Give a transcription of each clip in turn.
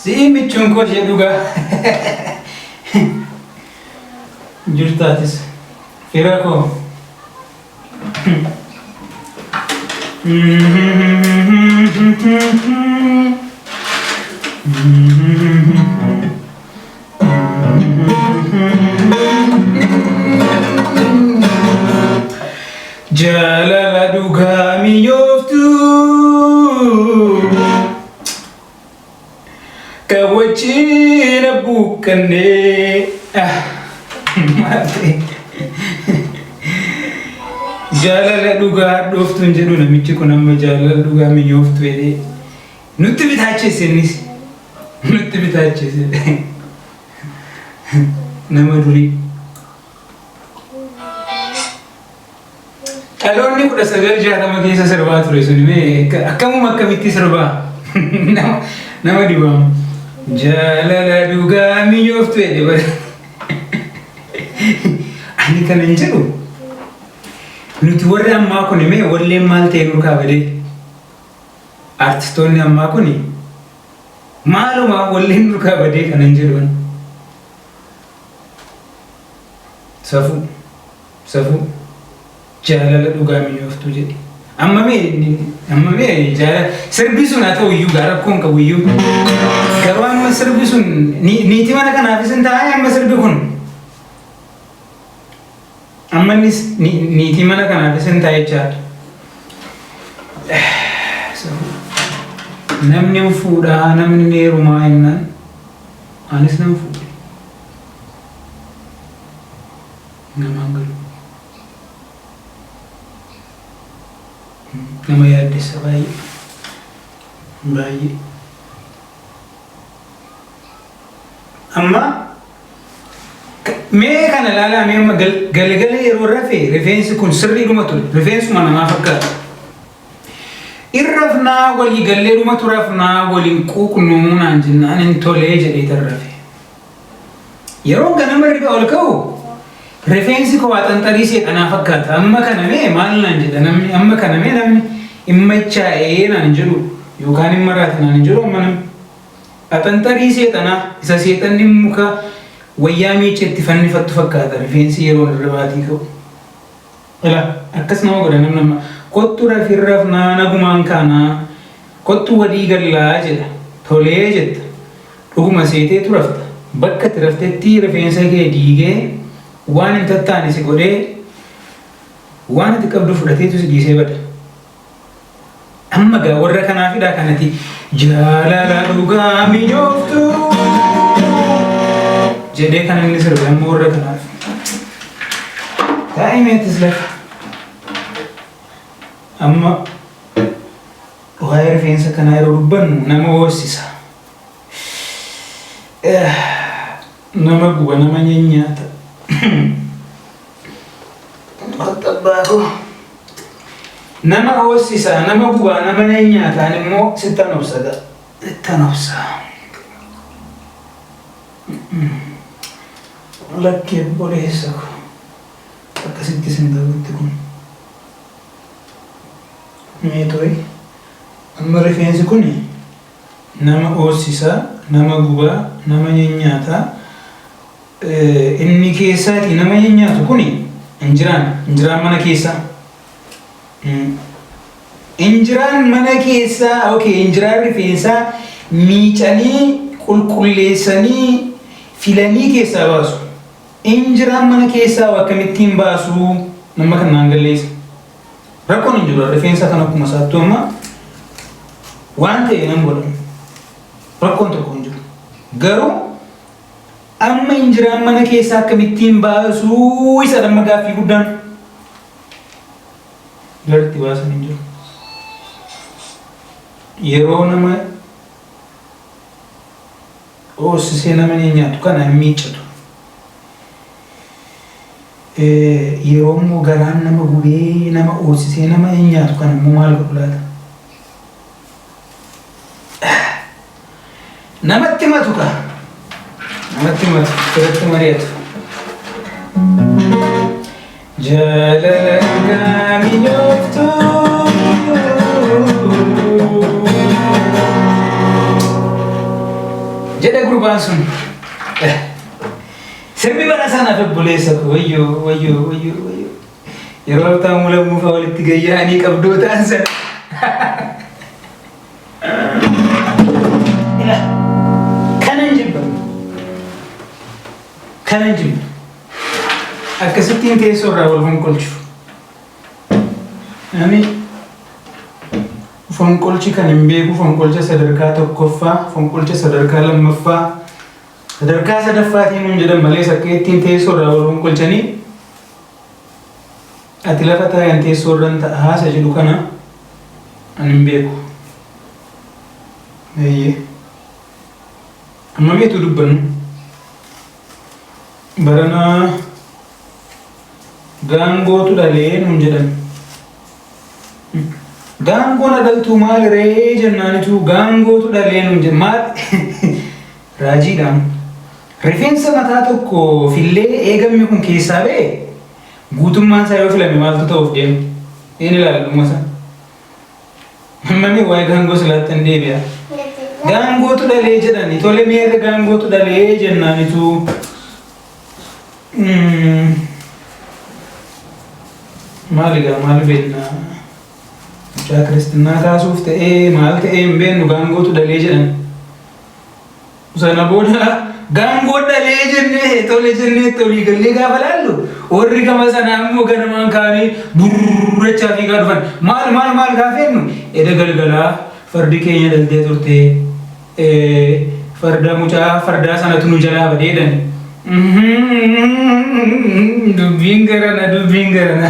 Si'i michuun koo ishee dhugaa. Jirtaatis fira koo. Jaalala dhugaa mi'ooftuu kan wajjin abbuuqqannee. Maal ta'e? Jaalala dhugaa hadhooftuu hin jedhu namichi kun amma jaalala dhugaa mi'ooftuu jedhee nutti bitaachesse innis nutti bitaachesse nama durii. Dhaloonni 1960 keessa sirbaa ture sun mee akkamuma akkamitti sirbaa nama dhibamu. Jaalala dhugaa mi'ooftu jedhe bara. Ani kana hin jedhu. Nuti warri ammaa kun mee walleen maal ta'e nurkaa badee? Artistoonni ammaa kun maaluma walleen nurkaa badee kana hin jedhu. Safuu. Safuu. Jaalala dhugaa mi'ooftuu jedhe. Amma mee amma mee jaalala sirbi sun haa ta'u iyyuu gaa rakkoon qabu iyyuu. Garuu amma sirbi sun niitii mana kanaafis hin taa'e amma sirbi kun. Amma innis niitii mana kanaafis hin taa'e jechaadha. Safuu. Namni hin fuudhaa namni ni heerumaa jennaan anis nan fuudhe. Namaan galu. Nama yaaddessa baay'ee. Baay'ee. Amma mee kana ilaalaa mee amma galgala yeroo rafe rifeensi kun sirriidhuma ture. Rifeensuma namaa fakkaata. Irrafnaa walii galleedhumatu rafnaa waliin quuqnuu naan jennaan hin tolee jedhee tarrafe. Yeroon ganama riba ol ka'u rifeensi koo axanxarii seexanaa fakkaata. Amma kana mee maal naan jedha namni amma kana mee namni hin machaa'ee naan hin jedhu yookaan hin maraate naan hin jedhu amma namni. Axanxarii seexanaa isa seexanni muka wayyaa miicetti fannifattu fakkaata rifeensi yeroon irribaatii ka'u. Ila akkas nama godha namni amma kottu rafin rafnaa nagumaan kaanaa kottu walii gallaa jedha tolee jetta dhuguma seeteetu rafta bakka itti raftetti rifeensa kee diigee waan hin tattaane si godhee waan ati qabdu fudhateetu si dhiisee bada. Amma gaa warra kanaafidha kanati jaalala dhugaa mijooftu jedhee kan inni sirbe amma warra kanaaf. Taa'ii meetis lafa. Amma waa'ee rifeensa kanaa yeroo dubbannu nama hoossisa. Nama guba nama nyaata. Abbaa koo. Nama hoossisa, nama gubaa, nama nyaataan immoo sittan obsa ga'a. Sittan obsa. Lakkee obboleessa koo. Akkasitti sin ta'utti kun. Mee ture. Amma rifeensi kun nama hoossisa, nama gubaa, nama nyaataa. Inni keessaatii nama nyaatu kun injiraan injiraan mana keessaa. Injiraan mana keessaa okay injiraan rifeensaa miicanii qulqulleessanii filanii keessaa baasu. Injiraan mana keessaa akkamittiin baasu nama kan naan galleessa. Rakkoon hin jiru rifeensa kan akkuma isaattuu amma waan ta'e nan godha. Rakkoon tokko hin jiru. Garuu Amma injiraan mana keessaa akkamittiin baasuu isa amma gaaffii guddaan. Garti baasan hin jiru. Yeroo nama hoossisee nama ni nyaatu kana hin miiccatu. Yeroo immoo garaan nama gubee nama hoossisee nama hin nyaatu kana immoo maal godhu laata? Namatti himatu ka. Namatti himatu. Irratti mari'atu. Jaalala dhugaa minyooftuu. Jedha gurbaan sun. Sirbi bara sanaaf obboleessa koo wayyoo wayyoo wayyoo wayyoo. Yeroo Habtaamuu Lammuu fa'aa walitti gayya'anii qabdoo ta'an sana. Ila kanan jibba. Kanan jibba. Akkasittiin teessoo irraa wal fonqolchu. Ani fonqolchi kan hin beeku fonqolcha sadarkaa tokkoffaa, fonqolcha sadarkaa lammaffaa, sadarkaa sadaffaatiin nuun jedhan malees akka ittiin teessoo irraa wal fonqolchanii ati lafa taa'an teessoo irran ta'a haasa jedhu kana ani hin beeku. Eeyyee. Amma meetu dubbannu? Baranaa gaangootu dhalee nuun jedhan. Gaangoon dhaltuu maal ree jennaanitu gaangootu dhalee nuun jedhan. Maal raajiidhaan. Rifeensa mataa tokko fillee eegamni kun keessaa ba'e guutummaan isaa yoo filame maaltu ta'uuf deema? Een ilaala dhuma isaa. Namni waa'ee gaangoo silaatti hin deebi'a. Gaangootu dhalee jedhani tole meerre gaangootu dhalee jennaanitu. Maal egaa maal beekna? Mucaa kiristinnaa kaasuuf ta'ee maal ta'ee hin beeknu gaangootu dhalee jedhan. Sana booda gaangoo dhalee jennee tole jennee itti olii gallee gaafa laallu warri gama sanaa immoo ganamaan kaanii burrachaa fiigaa dhufan. Maal maal maal gaafa jennu eda galgalaa fardi keenya dhaltee turte farda mucaa fardaa sanatu nu jalaa badee jedhan. Dubbiin garana dubbiin garana.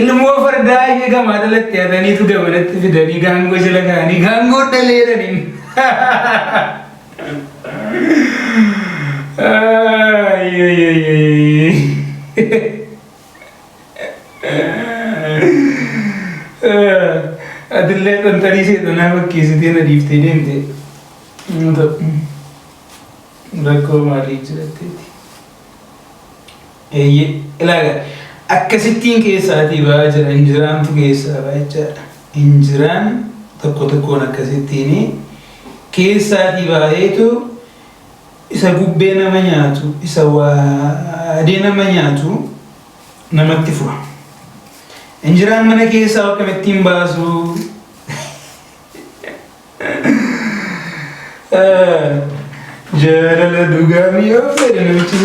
Ilmoo fardaa ishee gamaa dhalatte hataniitu gamanatti fidanii gaangoo jala kaa'anii gaangoo dhalee jedhaniin. Atillee xanxarii seexanaa fakkeessitee na dhiiftee deemte. Rakkoo maalii jiratteeti? Eeyyee ilaaga akkasittiin keessaatii ba'aa jira injiraantu keessaa ba'a jechaadha. Injiraan tokko tokkoon akkasittiin keessaatii baay'eetu isa gubbee nama nyaatu isa waadee nama nyaatu namatti fura. Injiraan mana keessaa akkamittiin baasu? Jaalala dhugaa mi'oofte namichi.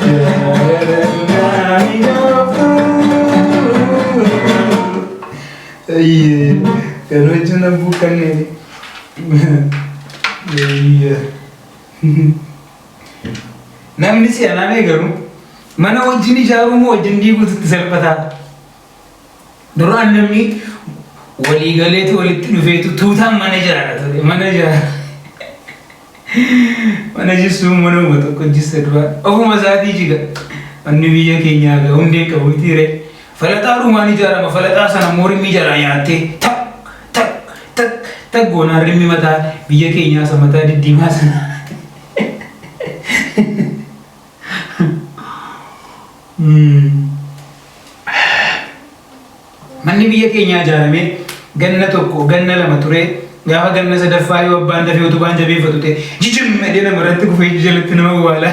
Jaalala dhugaa mi'ooftu. Ayyee kan wajjin abbuu kanneen. Ayyee. Namni si'anaan eegalu mana wajjin ijaaruu moo wajjin diiguutu itti salphataa? Duraan namni walii galeetu walitti dhufeetu tuutaan mana ijaara ture. Mana ijaara. Mana jissuun manuma tokko jissa duraan. Ofuma isaatii jiga. Manni biyya keenyaa gaa hundee qabu mitiire. Falaxaa dhumaan ijaarama. Falaxaa sana immoo rimmi jalaa nyaattee tak tak tak tak goonaan rimmi mataa biyya keenyaa isa mataa diddiimaa sana. Manni biyya keenyaa ijaaramee ganna tokko ganna lama turee gaafa ganna sadaffaa yoo abbaan dafee utubaan jabeeffatu ta'e jijim jedhee nama irratti kufee jalatti nama awwaala.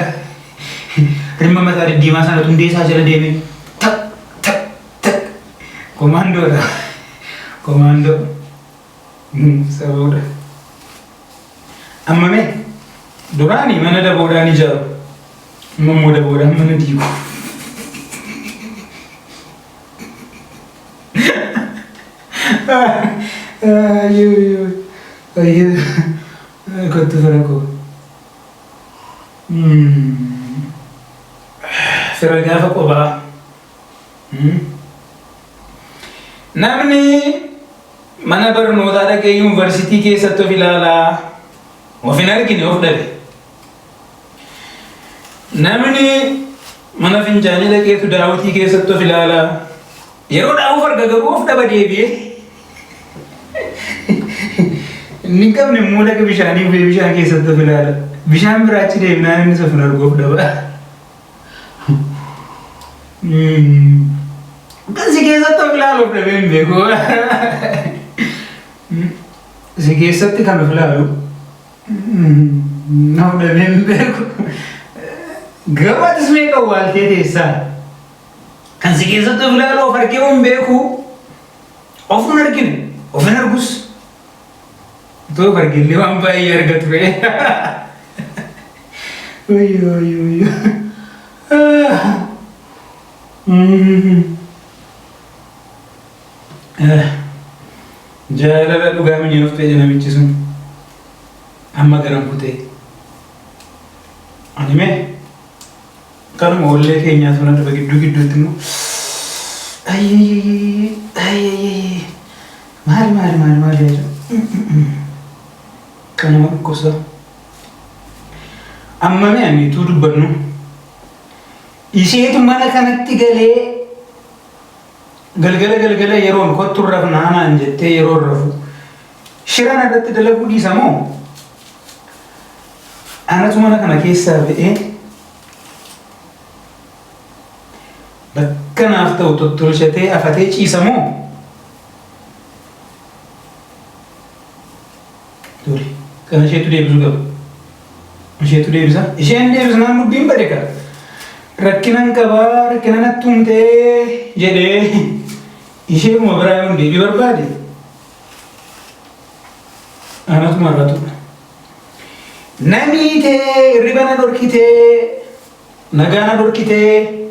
Rimma mataa diddiimaa sanatu hundee isaa jala deemee tak tak tak komaandoodha. Komaandoo sabuudha. Amma mee duraani mana daboodhaan ijaaru. Amma immoo daboodhaan mana diigu. Ayyoo ayyoo kottu fira koo. Fira gaafa qobaa. Namni mana barnootaa dhaqee yuunivarsiitii keessatti of ilaalaa of hin argine of dhabe. Namni mana fincaanii dhaqeetu daawwitii keessatti of ilaalaa yeroo dhaa'uuf arga garuu of dhaba deebi'ee. Inni hin qabne immoo laga bishaanii bu'ee bishaan keessatti of ilaala. Bishaan biraa achi deemnaan inni safin arguuf dhaba. Kan si keessatti of ilaaluuf dhabee hin beeku. Si keessatti kan of ilaalu of dhabee hin beeku. Garuu atis meeqa awwaaltee teessaa? Kan si keessatti of ilaalu of argee hin beeku. Of hin argine, of hin argus. Utuu of argillee waan baay'ee arga ture. Wayyoo wayyoo wayyoo. Jaalala dhugaa minyooftee jedha namichi sun. Amma garan kutee. Ani mee kanuma ollee keenyaa sun dhufe gidduu gidduutti immoo ayyee ayyee maal maal maal maal jedhu kanuma dhukkubsa. Amma mee ani utuu dubbannu isheetu mana kanatti galee galgala galgala yeroon kottu rafnaa naan jettee yeroo rafu shira narratti dalaguu dhiisa moo anatu mana kana keessaa ba'ee bakka naaf ta'u tottolchatee afatee ciisa moo Tole. Kana isheetu deebisuu qaba. Isheetu deebisa. Isheen deebisnaan dubbiin bade ka. Rakkinan qabaa, rakkina natti uumtee jedhee isheedhuma biraa yoon deebii barbaade anatu marratudha. Na miitee, hirriba na dhorkitee, nagaa na dhorkitee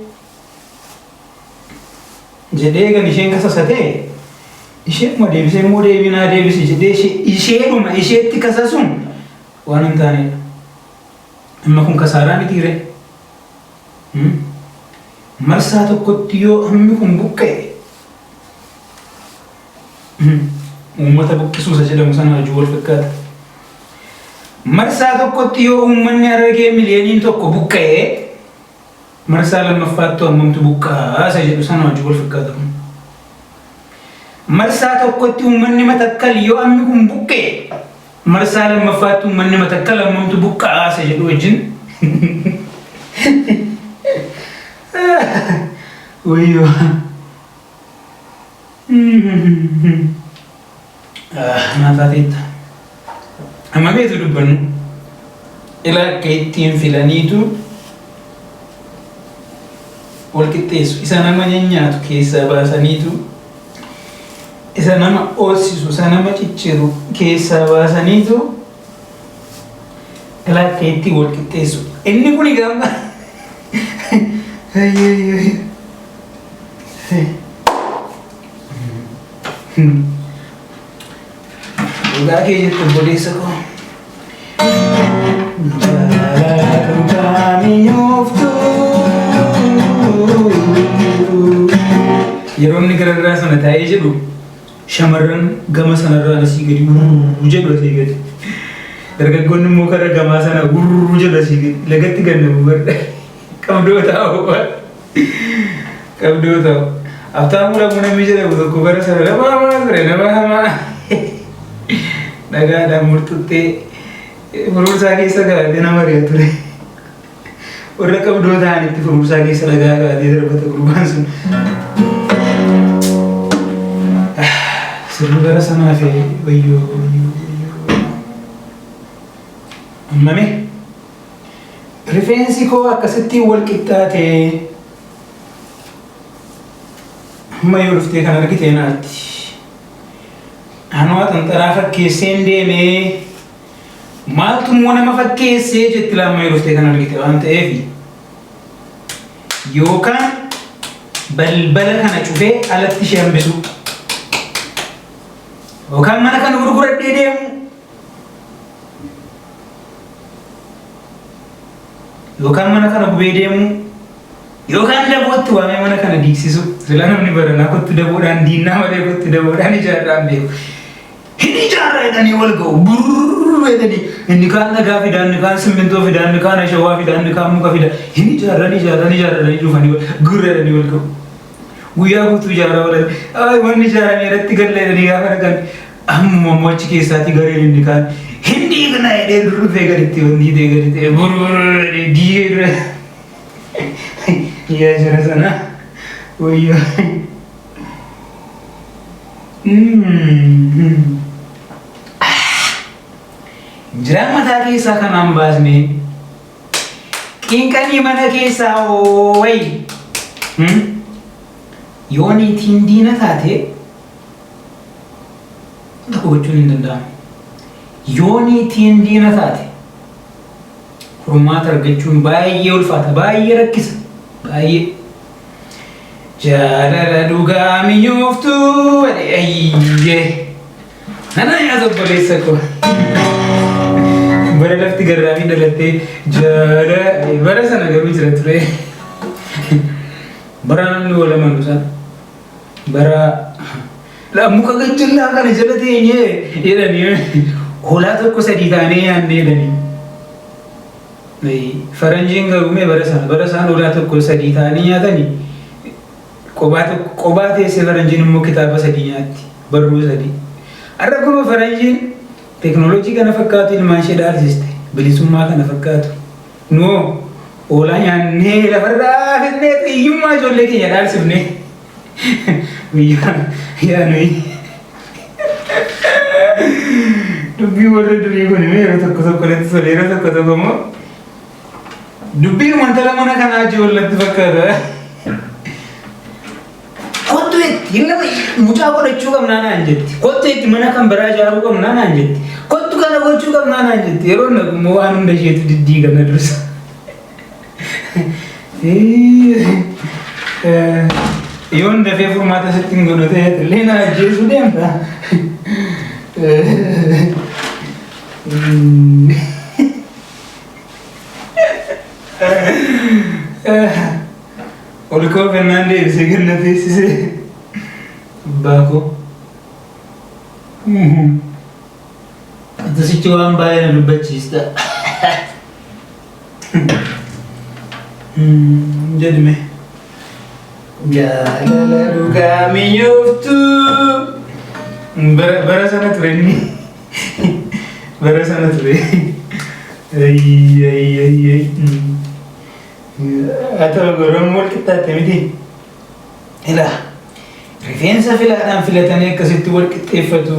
jedhee kan isheen kasasatee isheedhuma deebisee immoo deebii naa deebisi jedhee isheedhuma isheetti kasasuun waan hin taanedha. Amma kun kasaaraa miti ree. Marsaa tokkotti yoo hammi kun buqqa'e uummata buqqisuu isa jedhamu sana wajjin wal fakkaata. Marsaa tokkotti yoo uummanni Harargee miliyooniin tokko buqqa'e marsaa lammaffaatti hammamtu buqqa'a isa jedhu sana wajjin wal fakkaata kun. Marsaa tokkotti uummanni Matakkal yoo hammi kun buqqa'e marsaa lammaffaatti uummanni Matakkal hammamtu buqqa'a isa jedhu wajjin. Wayyoo. Naa taateetta. Amma beetu dubbannu. Ila akka ittiin filaniitu wal qixxeessu. Isa nama nyaatu keessaa baasaniitu isa nama oolsisu, isa nama cicciru keessaa baasaniitu ila akka ittiin wal qixxeessu. Inni kuni gama. Dhugaa kee jettu obboleessa koo. Jaalala dhugaa mi'ooftu. Yeroo inni gararraa sana taa'ee jedhu shamarran gama sanarraan asii gadi wurr jedhu asii gadi. Dargaggoonni immoo karra gamaa sana wurr jedhu asii gadi. Lagatti gannamu barra. Qabdoo taa'u. Qabdoo ta'u. Habtaamuu Lamuu namni jedhamu tokko bara sana nama hamaa ture nama hamaa. Dhagaadhaan murtuttee furuursaa keessa kaa'atee nama ari'a ture. Warra qabdoo ta'anitti furuursaa keessa dhagaa kaa'atee darbata gurbaan sun. Sirbi bara sanaa fi wayyoo wayyoo wayyoo. Ammame. Rifeensi koo akkasittiin wal qixxaate. Amma yoo dhuftee kan argite naatti. Anoo xanxaraa fakkeesseen deemee maaltu immoo nama fakkeessee jetti laamma yoo dhuftee kan argite waan ta'eef yookaan balbala kana cufee alatti ishee hambisu yookaan mana kana gurguradhee deemu Yookaan mana kana gubee deemuu yookaan dabootti waamee mana kana diigsisu. Silaa namni baranaa kottu daboodhaan diinnaa malee kottu daboodhaan ijaarraan beeku. Hin ijaarra jedhanii wal ga'u. Burrrr jedhanii inni kaan dhagaa fida, inni kaan simmintoo fida, inni kaan ashawaa fida, inni kaan muka fida. Hin ijaarran ijaarran ijaarranii dhufanii gurra jedhanii wal ga'u. Guyyaa guutuu ijaaraa oolan. Ay, wanni ijaarame irratti galla jedhanii gaafa dhaqan ammuma immoo achi keessaatii gareen inni kaan hin diigna jedhee dur dhufee gaditti wanti ta'e gadi ta'e burburuu diigee dura. Yaa jira sana wayyoo. Jiraan mataa keessaa kanaan baasne qinqanii mana keessaa wayi. Yoo niitiin diina taate tokko gochuun hin danda'amu. Yoo niitiin diina taate furmaata argachuun baay'ee ulfaata, baay'ee rakkisa, baay'ee. Jaalala dhugaa mi'ooftuu ayyee. Nana nyaata obboleessa koo. Bara lafti garraamii dhalattee jaalala bara sana garuu jira ture. Bara namni wal amanu sana. Bara muka gajjallaa kana jala teenyee jedhanii hoolaa tokko sadii taanee nyaannee jedhanii. Faranjiin garuu mee bara sana bara isaan hoolaa tokko sadii ta'anii nyaatanii qobaa tokko qobaa teessee faranjiin immoo kitaaba sadii nyaatti barruu sadii. Har'a kunoo faranjiin teekinooloojii kana fakkaatu ilmaan ishee dhaalsiste bilisummaa kana fakkaatu. Noo hoolaa nyaannee lafarraa fidnee hiyyummaa ijoollee keenya dhaalsifne. Guyyaa yaa nuyi. Dubbii warra durii kun yeroo tokko tokko natti tola yeroo tokko tokko immoo dubbiin wanta mana kanaa ijoollatti fakkaata. Kottu itti nama mucaa godhachuu qabnaa naan jetti. Kottu itti mana kan biraa ijaaruu qabnaa naan jetti. Kottu kana gochuu qabnaa naan jetti. Yeroo naqu immoo waan hunda isheetu diddiigama dursa. Yoon dafee furmaata sitti hin godhu ta'e illee na ajjeesuu deemta. Ol koo fennaan deebisee ganna teessisee. Abbaa koo. Akkasitti waan baay'ee na dubbachiista. Jedhime. Jaalala dhugaa mi'ooftuu. Bara sana ture inni. Bara sana ture. Ayy ayy ayy ayy. Haa ta'u garuu wal qixxaatte miti. Ilaa rifeensa filaadhaan filatanii akkasitti wal qixxeeffatu.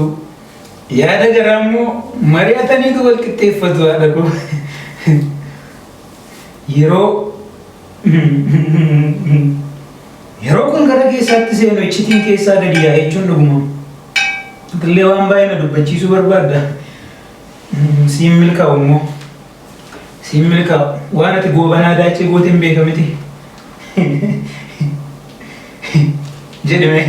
Yaada garaa immoo mari'ataniitu wal qixxeeffatu haadha koo. Yeroo yeroo kun gara keessaatti seenu iccitiin keessaa gadi yaa'e jechuun dhuguma. Illee waan baay'ee na dubbachiisuu barbaadda. Siin milkaa'u immoo. Siin milkaa'u. Waan ati goobanaa daachee gooteen beeka miti. Jedhime.